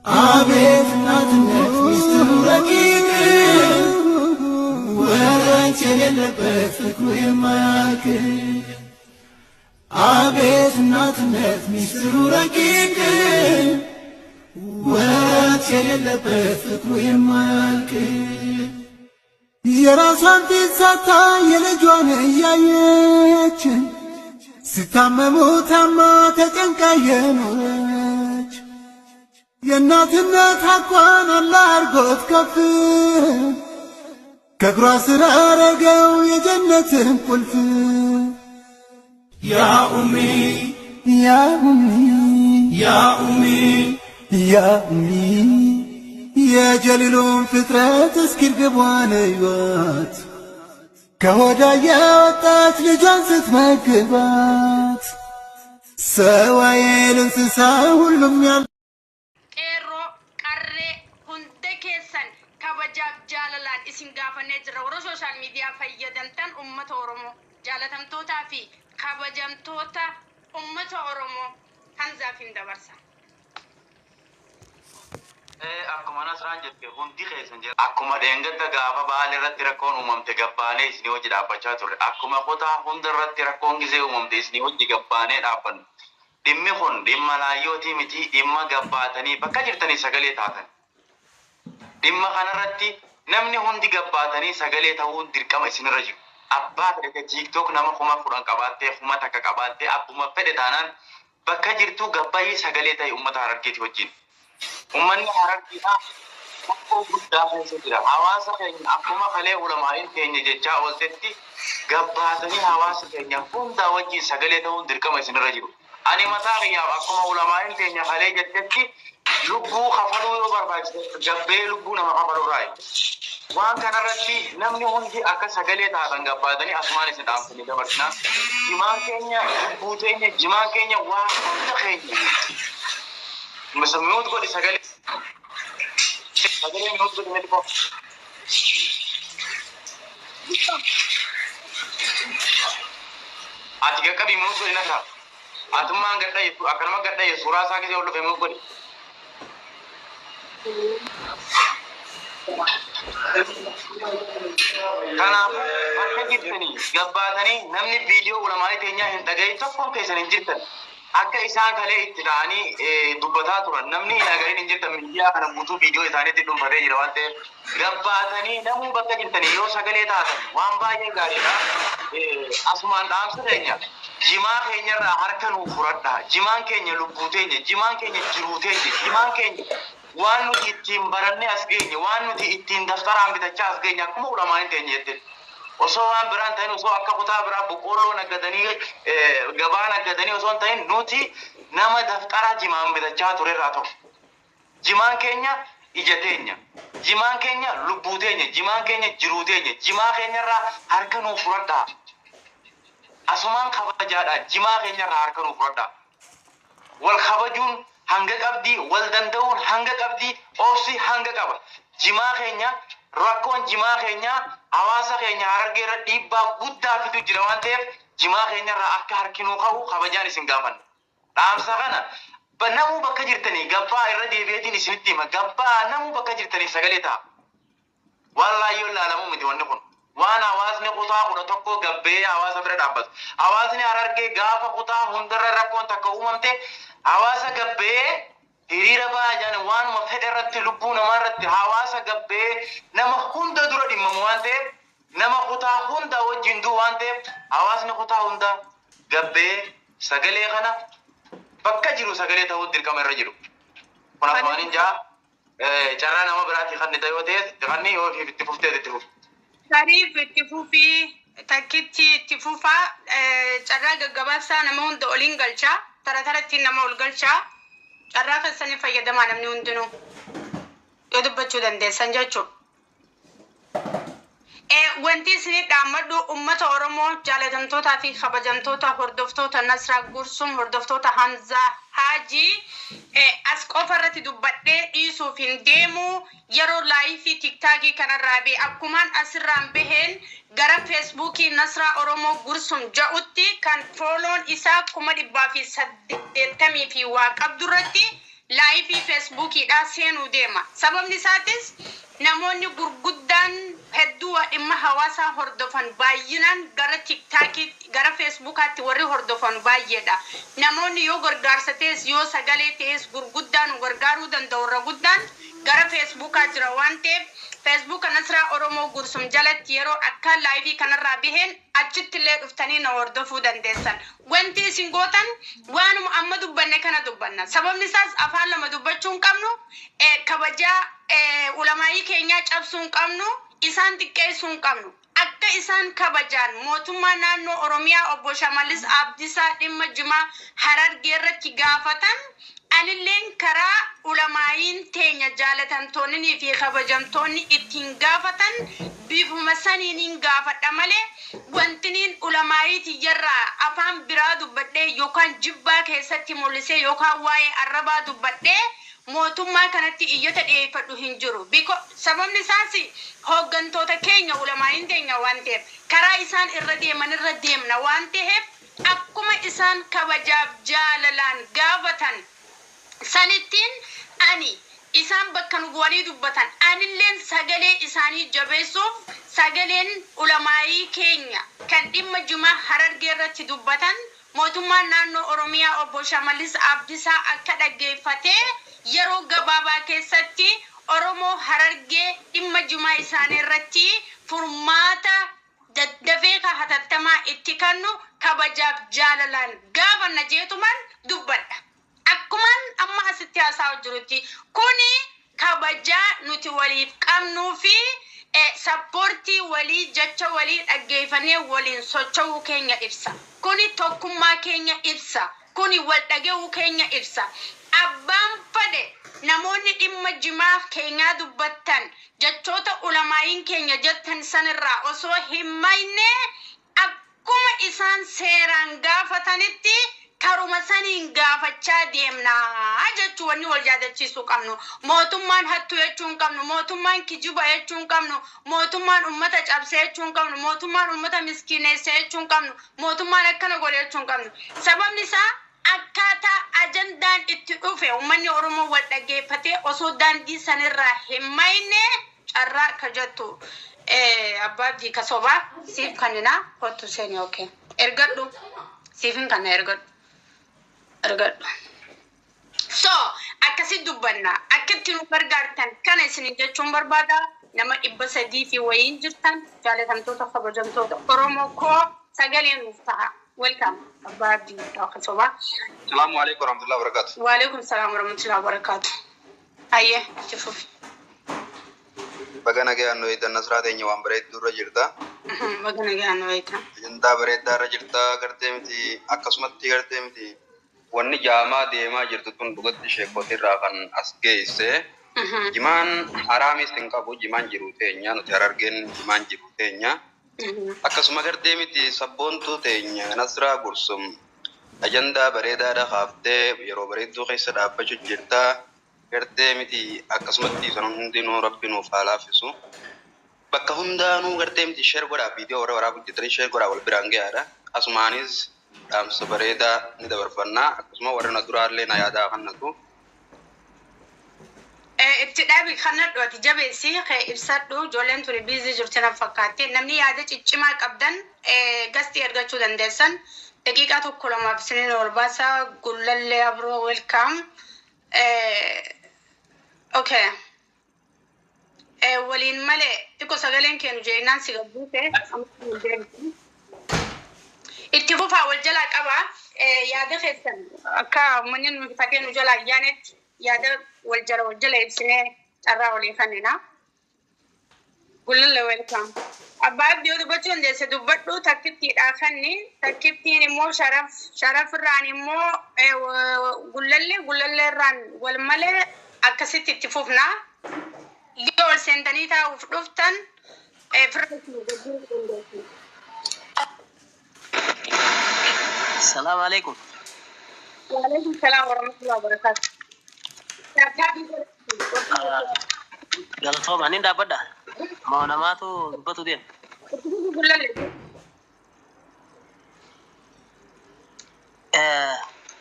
አቤት እናትነት ሚስጥሩ ረቂቅ፣ ወረት የሌለበት ፍቅሩ የማያልቅ። አቤት እናትነት ሚስጥሩ ረቂቅ፣ ወረት የሌለበት ፍቅሩ የማያልቅ። የራሷን ፊት ሳታ የልጇን እያየች፣ ሲታመሙ ታማ ተጨንቃ የኖረች፣ የእናትነት ሐቋን አላህ አርጎት ከፍ፣ ከእግሯ ስር አረገው የጀነትን ቁልፍ። ያ ኡሚ፣ ያ ኡሚ፣ ያ ኡሚ፣ ያ ኡሚ፣ የጀሊሉን ፍጥረት እስኪ እርግቧን እዩዋት፣ ከሆዷ ያወጣች ልጇን ስትመግባት፣ ሰው አይል እንስሳ ሁሉም ያል Qeerroo, qarree hunda keessan kabajaaf jaalalaan isin gaafannee jirra. Warra social media fayyadamtan, ummata Oromoo jaalatamtootaa fi kabajamtoota ummata Oromoo, Hamzaaf hin dabarsa. Akkuma Nasraan jette, hundi keessan jira. Akkuma dheengadda gaafa Baale irratti rakkoon uumamte gabbaanee isinii hojii dhaabbachaa turre. Akkuma kutaa hunda irratti rakkoon gisee uumamte isinii hojii gabbaanee dhaabbannu. Dhimmi kun dhimma laayyootii miti, dhimma gabbaatanii bakka jirtanii sagalee taatan. Dhimma kanarratti namni hundi gabbaatanii sagalee ta'uun dirqama isinirra jiru. Abbaa fedhe, TikTok nama 10,000 qabaattee, 1000 qabaattee, abbuma fedhe taanaan bakka jirtu gabbaayii sagalee ta'e uummata Harargeeti wajjin. Uummanni Harargeedhaa rakkoo guddaa keessa jira. Hawaasa keenya akkuma kalee ulamaa'iin keenya jechaa ooltetti gabbaatanii hawaasa keenya hundaa wajjin sagalee ta'uun dirqama isinirra jiru. Ani mataa kiyyaaf akkuma ulamaa'iin keenya kalee jettetti lubbuu kafaluu yoo barbaachise gabbee lubbuu nama kafalurraayi. Waan kanarratti namni hundi akka sagalee taatan gabbaatanii asumaan isin dhaamsanii dabarsina. Jimaan keenya lubbuu teenya, jimaan keenya waa hunda keenya. Mute godhi sagalee. Sagalee mute godhi mee xiqqoo. Ati qaqqabii mute godhi, Nasra. Atummaan gadhaye, akkanuma gadhaye, suuraa isaa gisee ol dhufe mute godhi. Kanaafuu bakka jirtanii gabbaatanii namni viidiyoo ulamaa'ii teenyaa hin dhagahin tokkoon keessan hin jirtan. Akka isaan kalee itti ta'anii dubbataa turan namni hin agarin hin jirtan. Miidiyaa kana guutuu viidiyoo isaaniitti dhuunfatee jira waan ta'eef, gabbaatanii namuu bakka jirtanii yoo sagalee taatan waan baay'ee gaariidha. Asumaan dhaamsa keenya, jimaa keenyarraa harka nuu furadhaa. Jimaan keenya lubbuu teenya, jimaan keenya jiruu teenya, jimaan keenya waan nuti ittiin barannee as geenye, waan nuti ittiin daftaraan bitachaa as geenye. Akkuma ulamaa'in teenya jette, osoo waan biraan ta'in, osoo akka kutaa biraa boqqoolloo naggadanii, gabaa naggadanii osoo hin ta'in, nuti nama daftara jimaan bitachaa turerraa tokko. Jimaan keenya ija teenya. Jimaan keenya lubbuu teenya. Jimaan keenya jiruu teenya. Jimaa keenyarraa harka nuu furadhaa. Asumaan kabajaadha. Jimaa keenyarraa harka nuu furadhaa. Wal kabajuun hanga qabdii, wal danda'uun hanga qabdii, obsi hanga qaba. Jimaa keenya, rakkoon jimaa keenya hawaasa keenya Harargee irra dhiibbaa guddaa fidu jira waan ta'eef, jimaa keenyarraa akka harki nuu ka'u kabajaan isin gaafanna. Dhaamsa kana namuu bakka jirtanii gabbaa, irra deebi'eetiin isinitti hima, gabbaa, namuu bakka jirtanii sagalee ta'a. Waan laayyoon laalamuu miti wanni kun. Waan hawaasni kutaa 11 gabbee hawaasa bira dhaabbatu. Hawaasni Harargee gaafa kutaa hundarra rakkoon takka uumamte hawaasa gabbee hiriira ba'aa jedhan, waanuma fedhe irratti, lubbuu namaa irratti hawaasa gabbee nama hunda dura dhimmamu waan ta'eef, nama kutaa hunda wajjin du'u waan ta'eef, hawaasni kutaa hunda gabbee sagalee kana bakka jiru sagalee ta'uu dirqama irra jiru. Kun asumaaniin jaa, carraa nama biraatii kan yoo ta'e kanni yoo itti fuftee itti fufu. Sariif itti fufii, takkitti itti fufaa, carraa gaggabaabsaa nama hunda oliin galchaa, tara tarattiin nama ol galchaa, carraa keessanii fayyadamaa, namni hundinuu yoo dubbachuu dandeessan jechuudha. Wanti isinii dhaammadhu, ummata Oromoo jaalatamtootaa fi kabajamtoota hordoftoota Nasraa Gursum, hordoftoota Hamzaa Haajii, as qofa irratti dubbadhee dhiisuuf hin deemu. Yeroo live TikTokii kanarraa bee, akkumaan asirraan baheen gara Facebookii Nasraa Oromoo Gursum ja'utti, kan follown isaa 180,000 fi waa qabdu irratti. Live Facebookiidhaa seenuu deema. Sababni isaatis namoonni gurguddaan hedduu dhimma hawaasaa hordofan baay'inaan gara TikTokii, gara Facebookaatti warri hordofan baay'eedha. Namoonni yoo gargaarsa ta'es, yoo sagalee ta'es, gurguddaan nu gargaaruu danda'u irra guddaan gara Facebookaa jira waan ta'eef, Facebooka Nasraa Oromoo Gursum jalatti yeroo akka live kanarraa biheen achitti illee dhuftanii na hordofuu dandeessan. Wanti isin gootan waanuma amma dubbanne kana dubbanna. Sababni isaas afaan lama dubbachuu hin qabnu, kabajaa ulamaayii keenyaa cabsuu hin qabnu, isaan xiqqeessuu hin qabnu. Akka isaan kabajaan mootummaa naannoo Oromiyaa obbo Shamallis Abdiisaa dhimma jimaa Harargee irratti gaafatan, anilleen karaa ulamaayiin teenya jaalatamtoonnii fi kabajamtoonni ittiin gaafatan bifuma saniiniin gaafadha malee, wantiniin ulamaayii tiyyarraa afaan biraa dubbadhee yookaan jibbaa keessatti mul'isee yookaan waa'ee arrabaa dubbadhee mootummaa kanatti iyyata dhiyeeffadhu hin jiru. Sababni isaas hooggantoota keenya, ulamaayiin teenya waan ta'eef, karaa isaan irra deeman irra deemna waan ta'eef, akkuma isaan kabajaaf jaalalaan gaafatan sanittiin ani isaan bakka nu bu'anii dubbatan, anilleen sagalee isaanii jabeessuuf, sagaleen ulamaayii keenya kan dhimma jimaa Harargee irratti dubbatan mootummaan naannoo Oromiyaa obbo Shamallis Abdiisaa akka dhaggeeffatee yeroo gabaabaa keessatti Oromoo Harargee dhimma jimaa isaanii irratti furmaata daddafee ka hatattamaa itti kennu kabajaaf jaalalaan gaafanna jeetuman dubbadha. Akkumaan amma asitti haasa'aa jirutti, kuni kabajaa nuti waliif qabnuu fi support walii, jecha walii dhaggeeffannee waliin socho'uu keenya ibsa. Kuni tokkummaa keenya ibsa. Kuni wal dhaga'uu keenya ibsa. Abbaan fedhe, namoonni dhimma jimaa keenyaa dubbattan, jechoota ulamaayiin keenya jettan sanirraa osoo hin mayne, akkuma isaan seeraan gaafatanitti karuma saniin gaafachaa deemnaa jechuu. Wanni wal yaadachiisuu qabnu, mootummaan hattuu jechuu hin qabnu, mootummaan kijiba jechuu hin qabnu, mootummaan ummata cabse jechuu hin qabnu, mootummaan ummata miskiineesse jechuu hin qabnu, mootummaan akkana godhe jechuu hin qabnu. Sababni isaa akkaataa ajandaan itti dhufe uummanni Oromoo wal dhaggeeffatee osoo daandii sanirraa hin mayne. Carraa ka jettu, abbaa abdii ka sobaa siif kanninaa, kottu seeni. Okay, ergadhu, siifin kanna, ergadhu, ergadhu. So akkasi dubbanna, akkatti nu gargaartan kana isin jechuun barbaada. Nama 300 fi wayiin jirtan, jaalatamtoota, kabajamtoota Oromoo koo, sagalee nuuf ta'a. Welcome, abbaa abdii ka sobaa. Salaamu alaikum warahmatullahi wabarakatuh. Waalaikum salaam warahmatullahi wabarakatuh. Hayyee, itti fufi. Baga nagaan nu eegdan. Nasraa teenya, waan bareedduu irra jirta. Baga nagaan nu eegdan. Ajandaa bareedaa irra jirta gartee miti, akkasumatti gartee miti. Wanni jaamaa deemaa jirtu tun dhugatti sheekotirraa kan as geesse. Jimaan haraamis hin qabu, jimaan jiru teenya, nuti Harargeen jimaan jiru teenya. Akkasuma gartee miti, sabboontuu teenya Nasraa Gursum ajandaa bareedaadha kaaftee yeroo bareedduu keessa dhaabbachuu jirta. Gartee miti, akkasumatti san hundinuu rabbi nuuf haa laaffisu. Bakka hundaanuu gartee miti, share godhaa, viidiyoo warra waraabuu jirtanii share godhaa, wal biraan gahaadha. Asumaanis dhaamsa bareedaa ni dabarfannaa, akkasuma warra na duraallee na yaadaa kannatu. Itti dhaabi kanadhu, ati jabeessi kee ibsadhu. Ijoolleen tuni busy jirti na fakkaatti. Namni yaada ciccimaa qabdan guest ergachuu dandeessan. Daqiiqaa tokko lamaaf isiniin ol baasa. Gullallee Abroo, welcome. Okay. Waliin malee xiqqoo sagaleen keenu jeenaan si gabbuute. Itti fufaa, wal jalaa qaba. Yaada keessan akka uummanni nu fatee nu jalaa ayyaanetti yaada wal jala ibsinee carraa walii kennina. Gullallee, welcome. Abbaa Abdii, yoo dubbachuu dandeesse dubbadhu. Takkittiidhaa kanni takkittiin immoo Sharaf, Sharaf irraan immoo Gullallee, Gullallee irraan wal malee akkasitti itti fufna. Yoo ol seentanii taa'uuf dhuftan firra isin gabbuu dandeessu. Salaam alaikum. Waalaikum salaam warahmatullahi wabarakatuh. Galatooma, nin dhaabbadha. Moo namaatu dubbatu deema? Gullallee.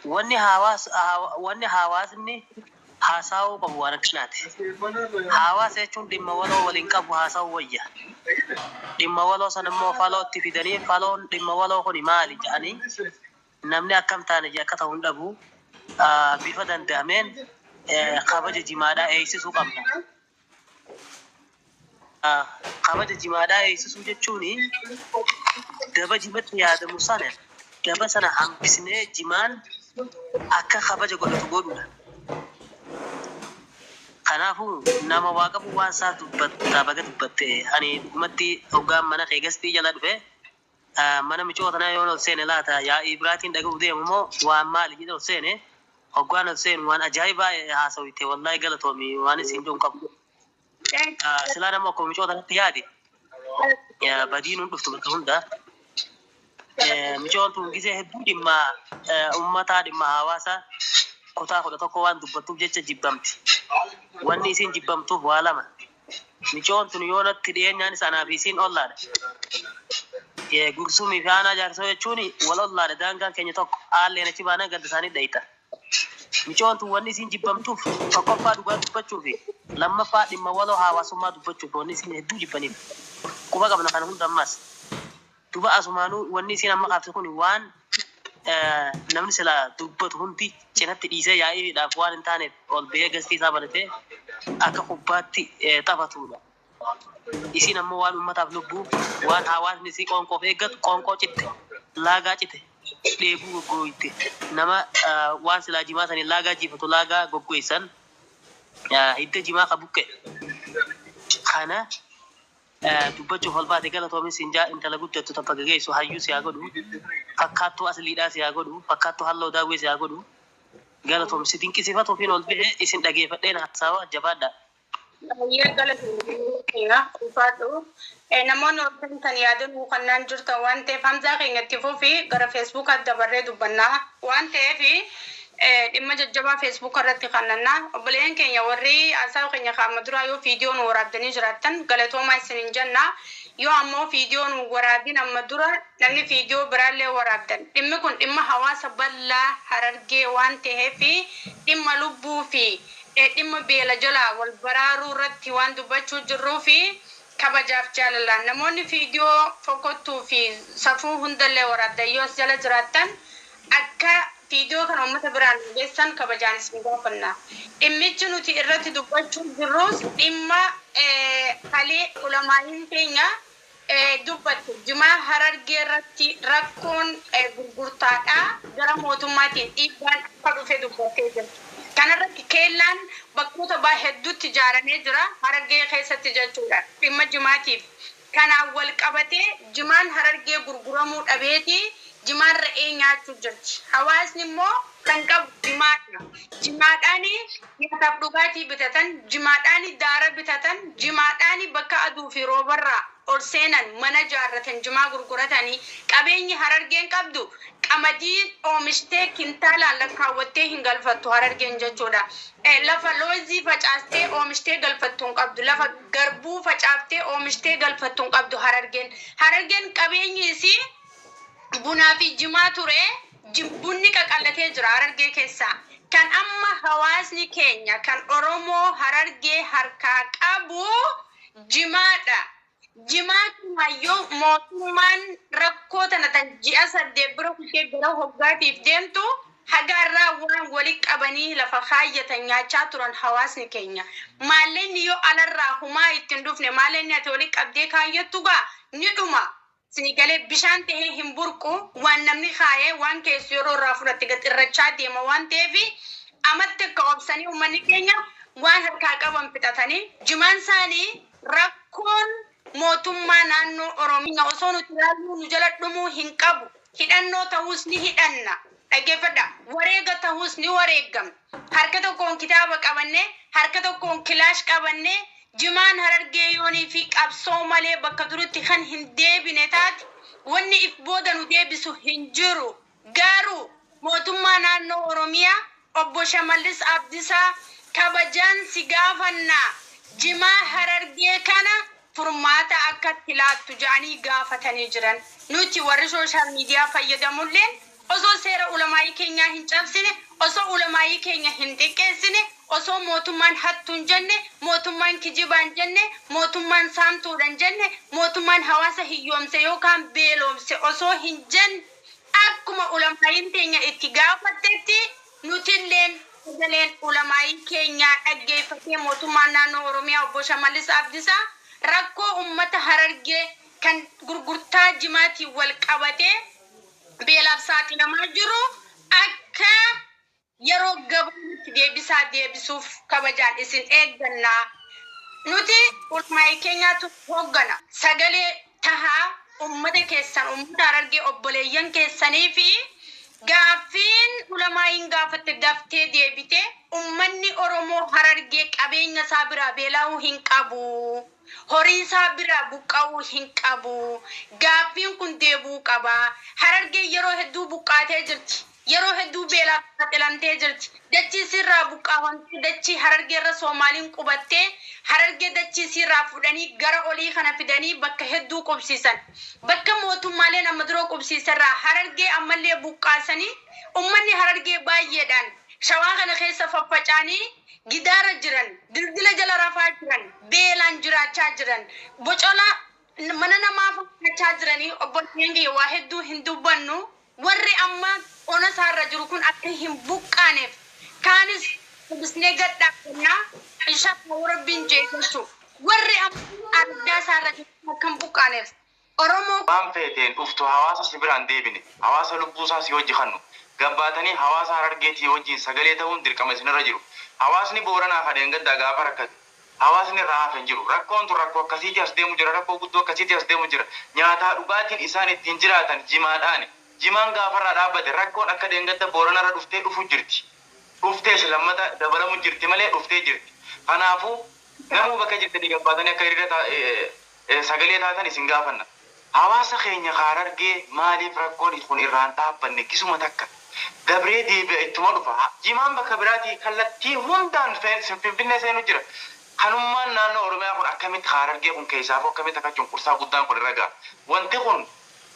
Wanni hawaasni haasa'uu qabu waan akkanaati. Hawaasa jechuun dhimma waloo waliin qabu haasa'uu wayya. Dhimma waloo sana immoo falootti fidanii faloon dhimma waloo kuni maali jedhanii namni akkam taane jee akka ta'u hin dhabu bifa danda'ameen kabaja jimaadhaa eegsisuu qabna. Kabaja jimaadhaa eegsisuu jechuun daba jimatti yaadamu sana daba sana hambisnee jimaan akka kabaja godhatu godhuudha. Kanaafuu nama waa qabu waan isaa dubbatta baga dubbatte ani dhugumatti hoggaan mana kee gastii jala dhufe mana micoo tanaa yoon ol seene laata yaa'ii biraatiin dhaga'uu deemu moo waan maali jedhe ol seene hoggaan ol seenu waan ajaa'ibaa haasawite wallaahi galatoomi waan isin jedhu hin qabu. Silaa nama akkuma micoo tanatti yaade badiin hin dhuftu bakka hunda. Micoon tun gisee hedduu dhimma uummataa dhimma hawaasaa kutaa 11 waan dubbattuuf jecha jibbamti. Wanni isin jibbamtuuf waa lama. Micoon tun yoo natti dhiyeenyaan anaa fi isiin ollaadha. Gursumii fi aanaa jaarsoo jechuun wal ollaadha daangaan keenya tokko aalleen achi baanaan ganda isaanii dhayita. Micoon tun wanni isin jibbamtuuf tokkoffaa dhugaa dubbachuu fi lammaffaa dhimma waloo hawaasummaa dubbachuuf wanni isin hedduu jibbaniif. Quba qabna kana hunda ammas. Duba asumaanuu wanni isin amma kaafte kun waan namni sila dubbatu hundi cinatti dhiisee yaa'iidhaaf waan hin taaneef ol ba'ee gastii isaa banatee akka kubbaatti taphatudha. Isin ammoo waan uummataaf lubbuu waan hawaasni isii qoonqoof eeggatu qoonqoo citte laagaa cite dheebuu goggooyte nama waan silaa jimaa sanii laagaa jiifatu laagaa goggoysan hidda jimaa ka buqqe kana dubbachuuf ol baate galatoomin siin jaa intala guddattu tan bakka geessu hayyuu si haa godhu fakkaattuu asliidhaa si haa godhu fakkaattuu halloo daawwee si haa godhu galatoom si dinqisiifatuufiin ol ba'e isin dhageeffadheen haasawa jabaadha. Baay'ee galatoomi ulfaadhu. Namoonni ol seentan yaadannoo kannaan jirtan waan ta'eef Hamzaa keenya itti fufi gara Feesbuukaatti dabarree dubbannaa waan ta'eef dhimma jajjabaa Feesbuuka irratti kannannaa. Obboleeyyan keenya warri haasawa keenya kaama duraa yoo viidiyoo nu waraabdanii jiraattan galatoomaa isiniin jenna. Yoo ammoo viidiyoo nu waraabin amma dura namni viidiyoo biraallee waraabdan. Dhimmi kun dhimma hawaasa bal'aa Harargee waan ta'eef dhimma lubbuu fi dhimma beela jalaa wal baraaruu irratti waan dubbachuu jirruu fi kabajaaf jaalalaan namoonni viidiyoo fokkottuu fi safuu hundallee waraabdan yoo as jala jiraattan akka viidiyoo kana uummata biraan geessan kabajaan isin gaafanna. Dhimmichi nuti irratti dubbachuu jirrus dhimma kalee ulamaa'iin keenya dubbatte jimaa Harargee irratti rakkoon gurgurtaadhaa gara mootummaatiin dhiibbaan akka dhufe dubbattee jirti. Kanarratti keellaan bakkoota baay'ee hedduutti ijaaramee jira Harargee keessatti jechuudha dhimma jimaatiif. Kanaan wal qabatee jimaan Harargee gurguramuu dhabeeti jimaan re'ee nyaachuu jirti. Hawaasni immoo kan qabu jimaadha. Jimaadhaan nyaataaf dhugaatii bitatan, jimaadhaan daara bitatan, jimaadhaan bakka aduu fi roobarraa ol seenan mana ijaarratan jimaa gurguratanii qabeenyi Harargeen qabdu qamadii oomishtee kintaalaan lakkaawwattee hin galfattu Harargeen jechuudha. Lafa loozii facaastee oomishtee galfattu hin qabdu. Lafa garbuu facaaftee oomishtee galfattu hin qabdu Harargeen. Harargeen qabeenyi isii bunaa fi jimaa ture bunni qaqallatee jira Harargee keessaa. Kan amma hawaasni keenya kan Oromoo Harargee harkaa qabu jimaadha. Jimaa kanayyuu mootummaan rakkoo tana tan ji'a 8 bira kutee gara hoggaatiif deemtu haga irraa waan walitti qabanii lafa kaayyatan nyaachaa turan hawaasni keenya. Maalleenni yoo alarraa humaa ittiin dhufne maalleenni ati walitti qabdee kaayyattu gaa ni dhuma. Sinigalee bishaan ta'ee hin burqu waan namni kaayee waan keessu yeroo irraa fudhatte gad irrachaa deema waan ta'eef amatti akka obsanii uummanni keenya waan harkaa qaban fixatanii jimaan isaanii rakkoon mootummaa naannoo Oromiyaa osoo nuti ilaallu nu jala dhumuu hin qabu. Hidhannoo ta'uus ni hidhanna. Dhaggeeffadha. Wareega ta'uus ni wareegamna. Harka tokkoon kitaaba qabannee harka tokkoon kilaash qabannee jimaan Harargee yoonii fi qabsoo malee bakka duritti kan hin deebine taate wanni if booda nu deebisu hin jiru. Garuu mootummaa naannoo Oromiyaa obbo Shamallis Abdiisaa kabajaan si gaafannaa jimaa Harargee kana furmaata akka itti laattu jedhanii gaafatanii jiran. Nuti warri sooshaal miidiyaa fayyadamulleen Osoo seera ulamaayii keenyaa hin cabsine, osoo ulamaayii keenya hin xiqqeessine, osoo mootummaan hattuu hin jenne, mootummaan kijibaa hin jenne, mootummaan saamtuudha hin jenne, mootummaan hawaasa hiyyoomse yookaan beeloomse osoo hin jenne, akkuma ulamaayiin teenya itti gaafattetti nutilleen sagaleen ulamaayii keenyaa dhaggeeffatee mootummaan naannoo Oromiyaa obbo Shamallis Abdisaa rakkoo ummata Harargee kan gurgurtaa jimaatiin wal qabatee beelaaf saaxilamaa jiru akka yeroo gabaabatti deebisaa deebisuuf kabajaan isin eegganna. Nuti ulamaayii keenyaatu hooggana. Sagalee tahaa ummata keessan, ummata Harargee obboleeyyan keessanii fi gaaffiin ulamaayiin gaafatte daftee deebite ummanni Oromoo Harargee qabeenya isaa biraa beela'uu hin qabu. Horii isaa biraa buqqa'uu hin qabu. Gaaffiin kun deebi'uu qaba. Harargee yeroo hedduu buqqaatee jirti. Yeroo hedduu beelaaf saaxilamtee jirti. Dachii sirraa buqqaafamtee dachii Harargee irra Soomaaliin qubattee Harargee dachii sirraa fudhanii gara olii kana fidanii bakka hedduu qubsiisan. Bakka mootummaaleen amma duroo qubsiisanirraa Harargee ammallee buqqaasanii ummanni Harargee baay'eedhaan Shawaa kana keessa faffaca'anii gidaara jiran, dildila jala rafaa jiran, beelaan jiraachaa jiran, bocola mana namaa fakkaachaa jiranii. Obboleeyyan kiyya, waa hedduu hin dubbannu. Warri amma ona isaarra jiru kun akka hin buqqaaneef kaanis dubbisnee gad dhaabbannaa, inshaallah Rabbiin jee jechuu. Warri amma ardaa isaarra jiru kun akka hin buqqaaneef Oromoo Waan feeteen dhuftu hawaasa si biraan deebine, hawaasa lubbuu isaa si wajji kannu gabbaatanii hawaasa Harargeetii wajjin sagalee ta'uun dirqama isinirra jiru. Hawaasni Booranaa kadheen gaddaa gaafa rakkate hawaasni irraa hafe hin jiru. Rakkoon tun rakkoo akkasiitii as deemu jira, rakkoo guddoo akkasiitii as deemu jira. Nyaataa dhugaatiin isaan ittiin jiraatan jimaadhaani. Jimaan gaafarraa dhaabbate rakkoon akka dheengadda Booranarra dhuftee dhufu jirti. Dhuftees lammata dabalamu jirti malee dhuftee jirti. Kanaafuu namuu bakka jirtanii gabbaatanii akka hiriira sagalee taatan isin gaafanna. Hawaasa keenya Harargee maaliif rakkoon kun irraan dhaabbanne? Gisuma takka dabree deebi'a, ittuma dhufa. Jimaan bakka biraatii kallattii hundaan Finfinnee seenu jira. Kanummaan naannoo Oromiyaa kun akkamitti Harargee kun keessaafuu akkamitti akka cunqursaa guddaan kun irra ga'a? Wanti kun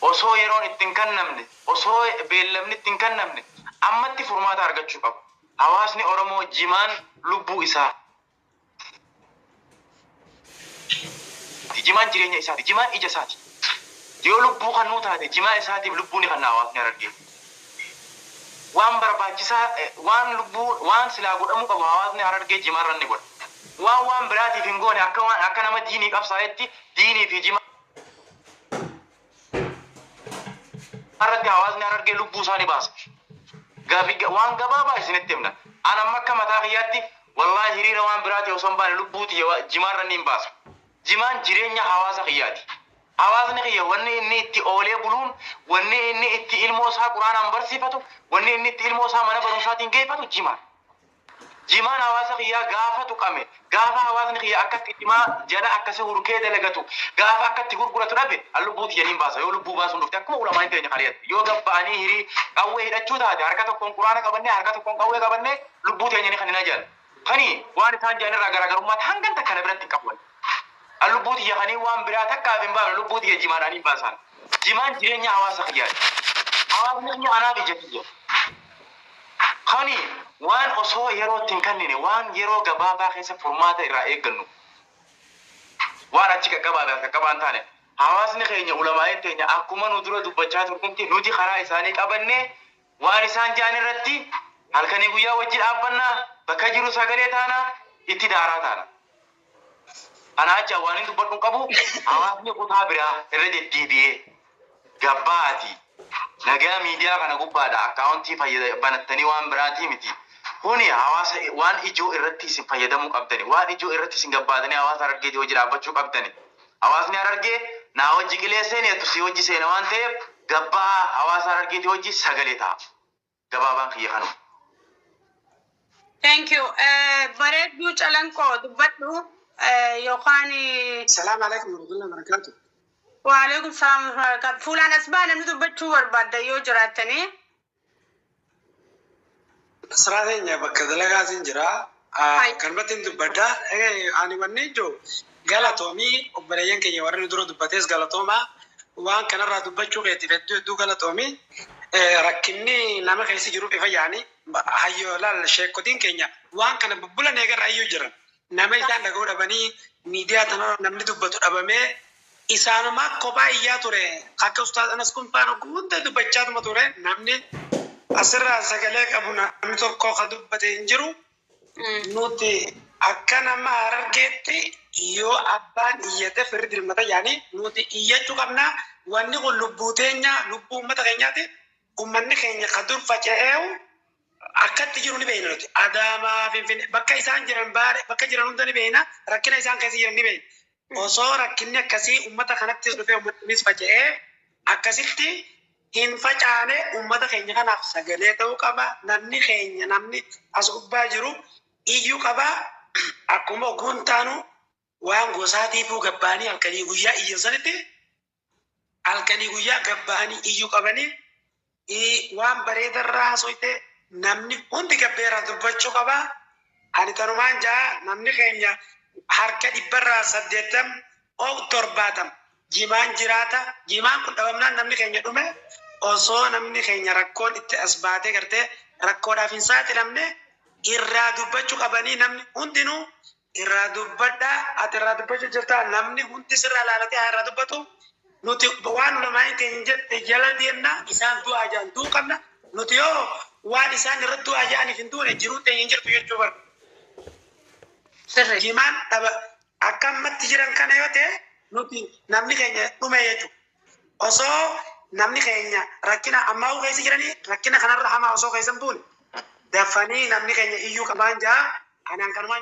osoo yeroon ittiin kennamne, osoo beellamni ittiin kennamne, ammatti furmaata argachuu qabu. Hawaasni Oromoo jimaan lubbuu isaa. Jimaan jireenya isaati. Jimaan ija isaati. Yoo lubbuu kannuu taate jimaa isaatiif lubbuu ni kanna hawaasni Harargee. Waan barbaachisaa, waan lubbuu, waan silaa godhamuu qabu hawaasni Harargee jimaarra ni godha. Waan biraatiif hin goone akka waan akka nama diinii qabsaa'etti diinii fi jimaa irratti hawaasni Harargee lubbuu isaa ni baasa. Waan gabaabaa isinitti himna. An amma akka mataa kiyyaatti wallaahi hiriira waan biraati osoo hin baane lubbuu jimaarra ni hin baasa. Jimaan jireenya hawaasa kiyyaati. Hawaasni kiyya wanni inni itti oolee buluun, wanni inni itti ilmoo isaa quraanaan barsiifatu, wanni inni itti ilmoo isaa mana barumsaatiin geeffatu jimaa. Jimaan hawaasa kiyyaa gaafa tuqame, gaafa hawaasni kiyya akkatti jimaa jala akkasi hurkee dalagatu, gaafa akkatti gurguratu dhabe, an lubbuu tiyya niin baasa. Yoo lubbuu baasuun dhufte akkuma ulamaan teenya kaleetti. Yoo gabba'anii hirii qawwee hidhachuu taate harka tokkoon quraana qabannee harka tokkoon qawwee qabannee lubbuu teenya ni kannina jedhan. Kani waan isaan jedhan irraa garaagarummaa hangan takka na biratti hin qabu. An lubbuu tiyya kanii waan biraa takkaaf hin baafne, lubbuu tiyya jimaadhaan hin baasan. Jimaan jireenya hawaasa kiyyaati. Hawaasni kiyya anaaf ija kiyya. Kani waan osoo yeroo ittiin kennine, waan yeroo gabaabaa keessa furmaata irraa eeggannu, waan achi qaqqabaa fi as qaqqabaa hin taane, hawaasni keenya ulamaa'een teenya akkuma nu dura dubbachaa turtetti nuti karaa isaanii qabannee waan isaan jedhan irratti halkanii guyyaa wajji dhaabbannaa, bakka jiru sagalee taanaa, itti daaraa taana. Kana acha waan hin dubbadhu qabu. Hawaasni kutaa biraa irra deddeebi'ee gabbaati. Nagaa miidiyaa kana gubbaadha akkaawuntii banattanii waan biraatii miti. Kuni hawaasa waan ijoo irratti isin fayyadamuu qabdani. Waan ijoo irratti isin gabbaatanii hawaasa Harargeetii hojii dhaabbachuu qabdani. Hawaasni Harargee naa hojii qilee seeneetu si hojii seena waan ta'eef gabbaa hawaasa Harargeetii hojii sagalee ta'a. Gabaabaan kiyya kanuma. Thank you. Bareedduu Calanqoo dubbadhu yookaan السلام عليكم ورحمة الله وبركاته. Waalaikum salaam wa rahmatullahi. Fuulaan as baa namni dubbachuu barbaadda yoo jiraattanii. Asirraa teenya bakka dalagaatiin jira. Hai. Kanumatti hin dubbadda. Ani wanni ijoo galatoomii, obboleeyyan keenya warri nu dura dubbatees galatoomaa. Waan kanarraa dubbachuu keetiif hedduu hedduu galatoomii. Rakkinni nama keessa jiruuf ifa yaani hayyoo laal sheekotiin keenya waan kana bubbulan eegarra hayyuu jiran. Nama isaan dhaga'uu dhabanii miidiyaa tanarra namni dubbatu dhabamee isaanuma kophaa iyyaa ture. Akka Ustaaz Anas kun faana hunda dubbachaatuma ture. Namni asirraa sagalee qabu namni tokko ka dubbate hin jiru. Nuti akka nama Harargeetti yoo abbaan iyyate firri dirmata yaani nuti iyyachuu qabna. Wanni kun lubbuu teenya, lubbuu uummata keenyaati. Uummanni keenya ka dur faca'eewu akkatti jiru ni beekna nuti. Adaamaa, Finfinnee, bakka isaan jiran baare, bakka jiran hunda ni beekna. Rakkina isaan keessa jiran ni beekna. Osoo rakkinni akkasii uummata kanattis dhufee uummannis faca'ee akkasitti hin facaane, uummata keenya kanaaf sagalee ta'uu qaba. Namni keenya, namni as gubbaa jiru iyyuu qaba. Akkuma ogguun taanu waan gosaatiifuu gabbaanii halkanii guyyaa iyyan sanitti halkanii guyyaa gabbaanii iyyuu qabanii waan bareedarraa haasofte, namni hundi gabbeeraa dubbachuu qaba. Ani tanumaan jaa, namni keenya harka 80% 70% jimaan jiraata. Jimaan kun dhabamnaan namni keenya dhume. Osoo namni keenya rakkoon itti as baatee gartee rakkoodhaaf hin saaxilamne irraa dubbachuu qabanii. Namni hundinuu irraa dubbadhaa. Ati irraa dubbachuu jirta, namni hundi sirraa laalatee haa irraa dubbatu. Nuti waan ulamaan keenya jette jala deemna. Isaan du'aa jaan du'uu qabna. Nuti yoo waan isaan irratti du'aa jaaniif hin duune, jiruu teenya hin jirtu jechuu bara. Sirri. Jimaan dhaba akka ammatti jiran kana yoo ta'e, nuti namni keenya dhume jechuudha. Osoo namni keenya rakkina ammaa keessa jiranii, rakkina kanarra hamaa osoo keessa hin buune, dafanii namni keenya iyyuu qabaan jaa anaan kanumaan.